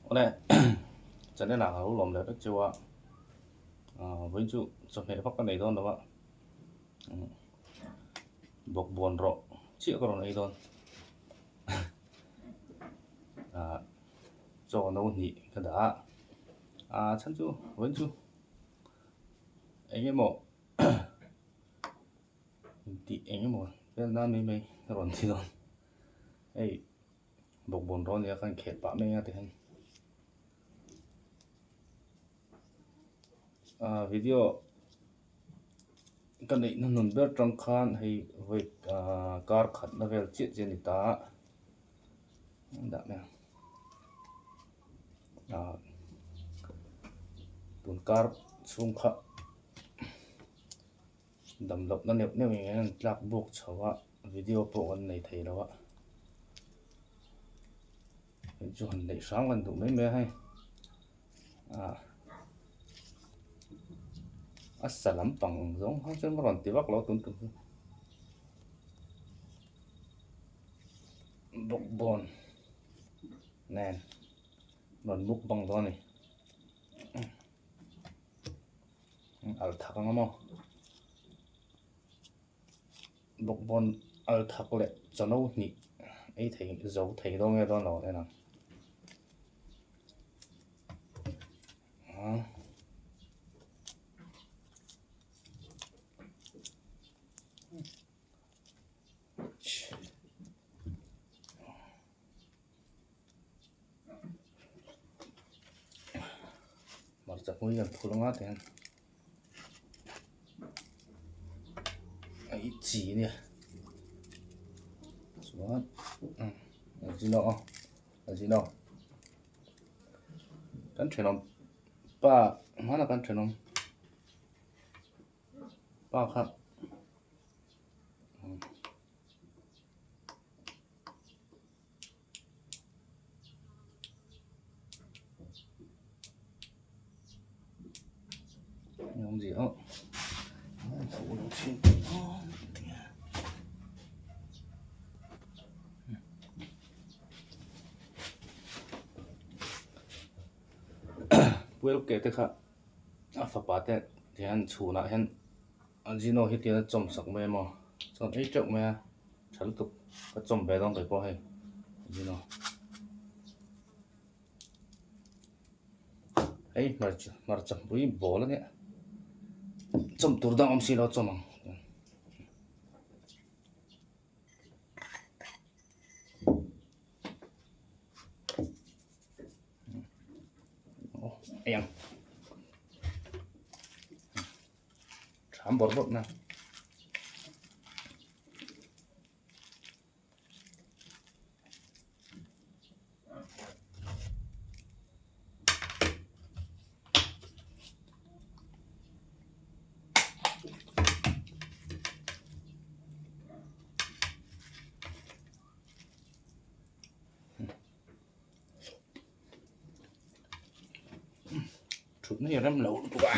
Awle channel ah ka lo lawm leh vek cheu a, vawiin chu chawhmeh vak ka nei dawn lo a, bawkbawn rawh chiah ka rawn ei dawn chaw no hnih ka dah a, a chhan chu vawiin chu eng emaw intih eng emaw vel nan mai mai ka rawn ti dawn hei. Bawkbawn rawn nia khan kheh pah mai a ti hian ah video ka neih hnuhnun ber tang khan hei vawi ah kar khat na vel chiah chiah a ni ta a dah mai ang ah tun kar chhung kha dam loh na neuh neuh eng an tlak buk chho a video pawh kan nei thei lo a hei chu han neih hrang kan duh mai mai a hei ah a sa lampang zawng kha chuan ka rawn ti vak lo tun tum chu bawkbawn nen rawn mukbang dawn a ni. Al thak ang a maw bawkbawn al thak leh chawhno hnih ei thei zo thei dawn nge dawn lo en ang Hmarcha hmui kan phul anga ti hian a i chi ania chuan ajino ajino kan thenawm pa hmanah kan thenawm pa kha. Puelke te kha a fapa te hian chhunah hian Ajino hi tiang a chawm sak mai a maw chuan ei teuh mai a tha lutuk ka chawm ve dawn keipawh hei Ajino hei hmarcha hmarcha pui bawl a nia chawm tur dang awm si lo a chawm ang. Ei ang. Thlam bawrh bawrh na. Thutna hi rem lo lutuk a.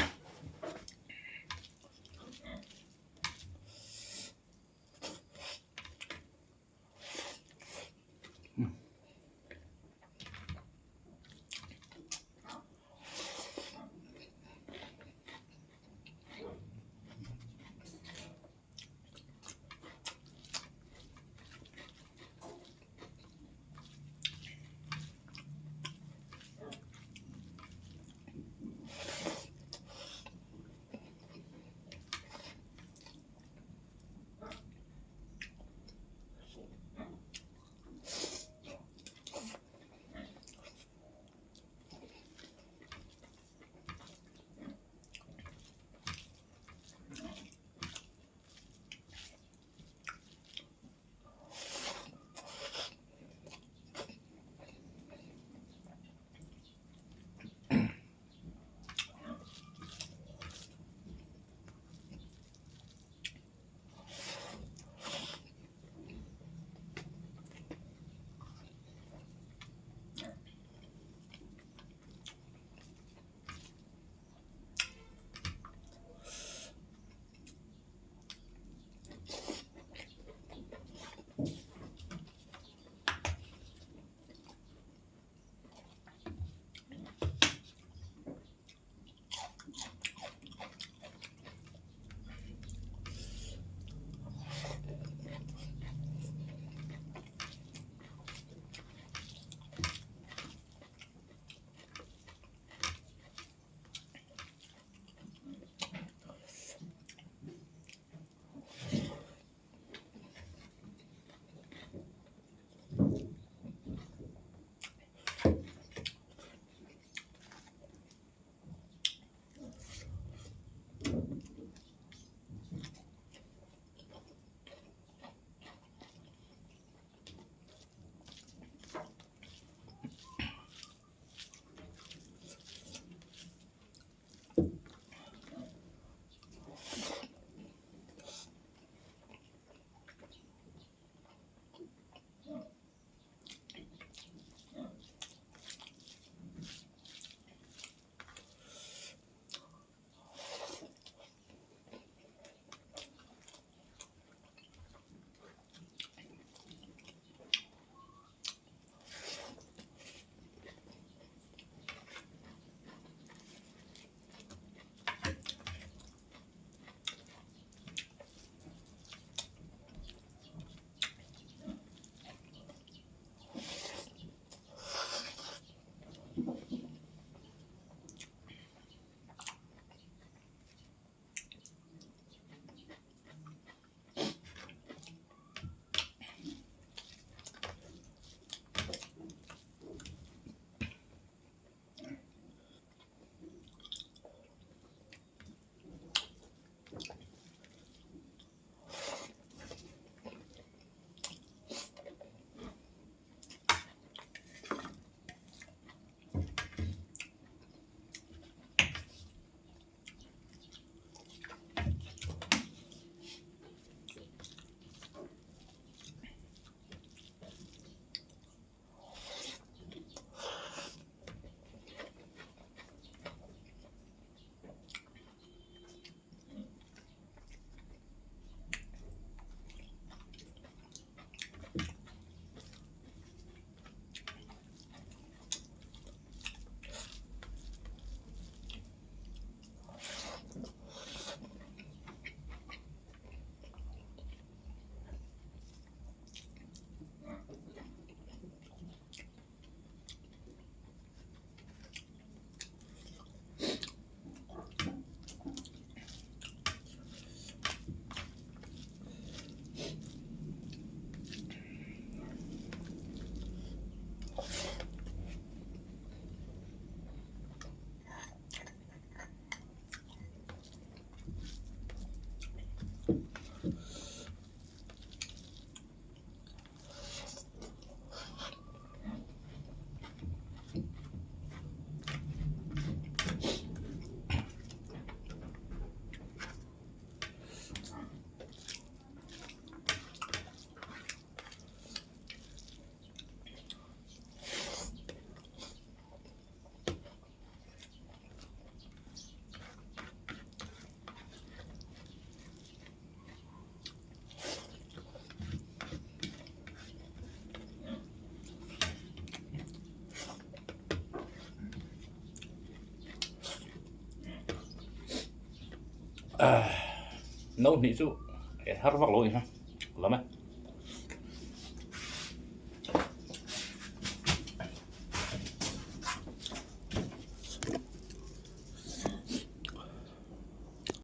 No hnih chu ei har vak lo a ni kha lam e.